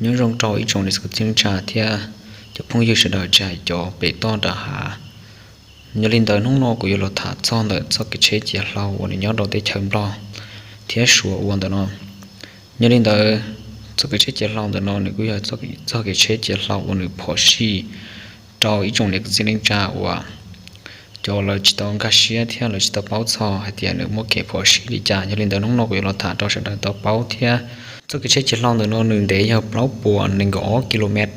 Nyob zoo rau ib tsoom niam txiv kwv tij neej tsa thiab cov phooj ywg sawv daws tsis hais cov pem toj nram hav. Yog li ntawd hnub no kuv yuav los tham txog ntawm txoj kev tsheb ciav hlau uas nws nyob rau teb chaws Nplog thiab Suav ua ntawm no. Yog li ntawd, txoj kev tsheb ciav hlau ntawm no nws kuj yog txoj kev tsheb ciav hlau uas nws phom sij rau ib tsoom niam txiv kwv tij neej tsa uas cov lawv tsis tau nkag siab thiab lawv tsis tau paub txog hais tias nws muaj kev phom sij li cas. Yog li ntawd hnub no kuv yuav los tham rau sawv daws tau paub thiab. Txoj kev tsheb ciav hlau ntawm no nws ntev yog plaub puas nees nkaum ob kilomev.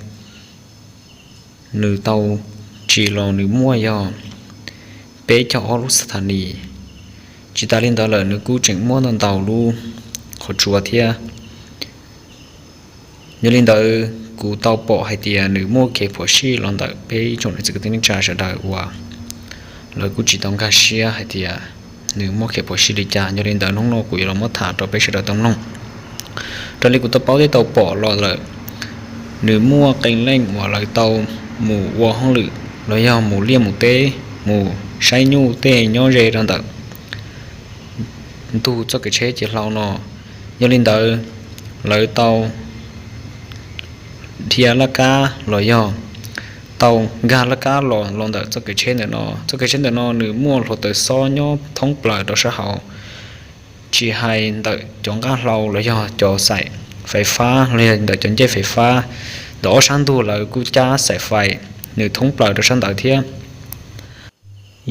Nws tau tsim los nws muaj yog peb caug ob lub xas tha nis. Tsis tas li ntawd lawm nws kuj tseem muaj ntau ntau lub qhov tsua thiab. Yog li ntawd kuv tau pom hais tias nws muaj kev phom sij los ntawm peb ib tsoom niam txiv kwv tij neej tsa sawv daws uas lawv kuj tsis tau nkag siab hais tias nws muaj kev phom sij li cas. Yog li ntawd hnub no kuv yuav los muab tham rau peb sawv daws tau mloog. Raws li kuv tau paub thiab tau pom los lawm, nws muaj qee leej uas lawv tau mus ua hauj lwm los yog mus liaj mus teb, mus saib nyuj tej nyob ze rau ntawm ntug txoj kev tsheb ciav hlau no. Yog li ntawd, lawv tau dhia laj kab los yog tau nkag laj kab los los ntawm txoj kev tsheb ntawm no. Txoj kev tsheb ntawm no nws muaj hluav taws xob nyob thoob plaws rau sab hauv, tsis hais ntawm cov nqaj hlau los yog cov xaim fais fab los yog ntawm cov ncej fais fab, ntawm ob sab ntug lawv kuj cab xaim fais nws thoob plaws rau sab ntawd thiab.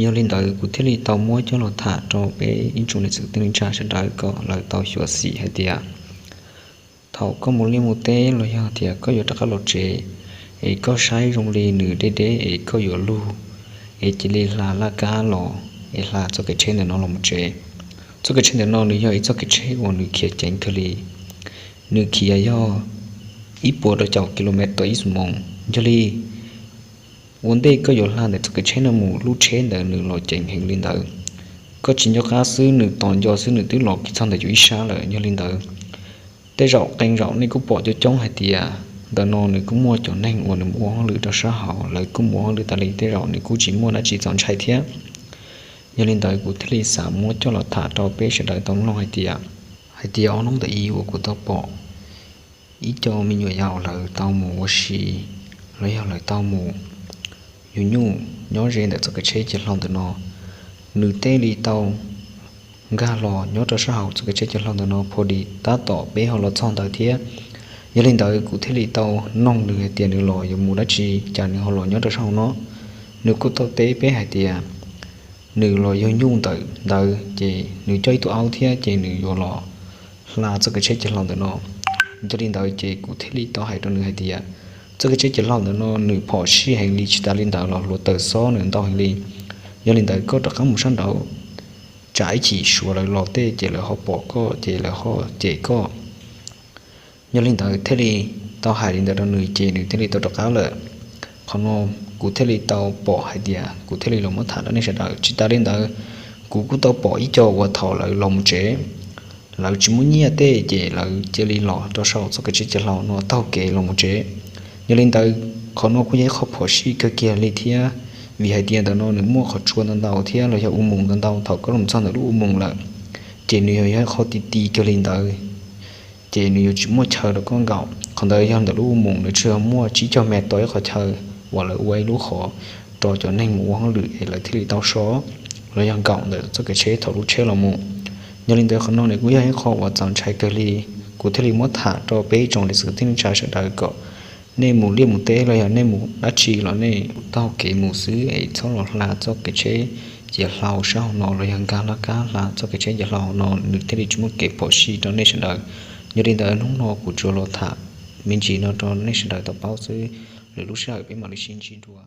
Yog li ntawd kuv thiaj li tau muab coj los tham rau peb ib tsoom niam txiv kwv tij neej tsa sawv daws kom lawv tau xyuam xim hais tias thaum koj mus liaj mus teb los yog tias koj yuav rov qab los tsev, es koj saib zoo li nws deb deb es koj yuav lug, es cia li hla laj kab los es hla txoj kev tsheb ntawm no los mus tsev. Txoj kev tsheb ntawm no nws yog ib txoj kev tsheb uas nws khiav ceev kawg li. Nws khiav yog ib puas rau caum kilomev tau ib xuab moos. Yog li ua ntej koj yuav hla ntawm txoj kev tsheb no mus, lub tsheb ntawd nws los ceev heev li ntawd. Koj tsis nco qab xwb, nws tos nco xwb nws twb los kiag txog ntawm yus ib sab lawm. Yog li ntawd, tej zaum qee zaum nej kuj pom coob coob hais tias ntawm no nws kuj muaj cov neeg uas nws mus ua hauj lwm rau sab hauv, lawv kuj mus ua hauj lwm tas li, tej zaum nws kuj tsis muaj dab tsi txaus ntshai thiab. Yog li ntawd kuv thiaj li xav muab coj los tham rau peb sawv daws tau mloog hais tias, hais tias ob hnub ntawm ib uas kuv tau pom ib co me nyuam yaus lawv tau mus ua si los yog lawv tau mus yug nyuj nyob ze ntawm txoj kev tsheb ciav hlau ntawm no, nws thiaj li tau nkag los nyob rau sab hauv txoj kev tsheb ciav hlau ntawm no, pha dis tab tom peb ho los txog ntawd thiab. Yog li ntawd kuv thiaj li tau noog nws hais tias nws los yuav mus dab tsi cas nws ho los nyob rau sab hauv no. Nws kuj tau teb peb hais tias nws los yug nyuj ntawm ntawd ces nws coj ib tug aub thiab ces nws yuav los hla txoj kev tsheb ciav hlau ntawm no. Yog li ntawd ces kuv thiaj li tau hais rau nws hais tias txoj kev tsheb ciav hlau ntawm no nws phom sij heev li, tsis tas li ntawd los hluav taws xob nws ntau heev li. Yog li ntawd koj rov qab mus sab nraud, tsam ib chim Suav lawv los tej ces lawv ho pom koj ces lawv ho cem koj. Yog li ntawd thiaj li tau hais li ntawd rau nws ces nws thiaj li tau rov qab lawm. Qhov no kuv thiaj li tau pom hais tias kuv thiaj li los muab tham rau nej sawv daws. Tsis tas li ntawd, kuv kuj tau pom ib co uas thaum lawv los mus tsev, lawv tsis muaj nyiaj tej ces lawv cia li los rau saum txoj kev tsheb ciav hlau no taug kev los mus tsev. Yog li ntawd, qhov no kuj yog ib qho phom sij kawg kiag li thiab, vim hais tias ntawm no nws muaj qhov tsua ntau ntau thiab los yog u moos ntau ntau. Thaum koj los txog ntawm lub u moos lawm, ces nws yog ib qho ti ti kawg li ntawd, ces nws yuav tsis muaj chaw rau koj nkaum. Qhov ntawd yog ntawm lub u moos nws tsuas yog muaj tsib caug mev tau ib qhov chaw uas lawv ua ib lub qhov rau cov neeg mus ua hauj lwm es lawv thiaj li tau so los yog nkaum ntawm txoj kev tsheb thaum lub tsheb los mus. Yog li ntawd qhov no nws kuj yog ib qho uas txaus ntshai kawg li. Kuv thiaj li muab tham rau peb ib tsoom niam txiv kwv tij neej tsa sawv daws kom nej mus liaj mus teb los yog nej mus dab tsi los nej taug kev mus xwb es txhob los hla txoj kev tsheb ciav hlau sab hauv no los yog nkag laj kab hla txoj kev tsheb ciav hlau no, nws thiaj li tsis muaj kev phom sij rau nej sawv daws. Yog li ntawd hnub no kuv tsuas los tham me ntsis no rau nej sawv daws tau paub xwb, lwm lub sij hawm peb mam li sib ntsib dua.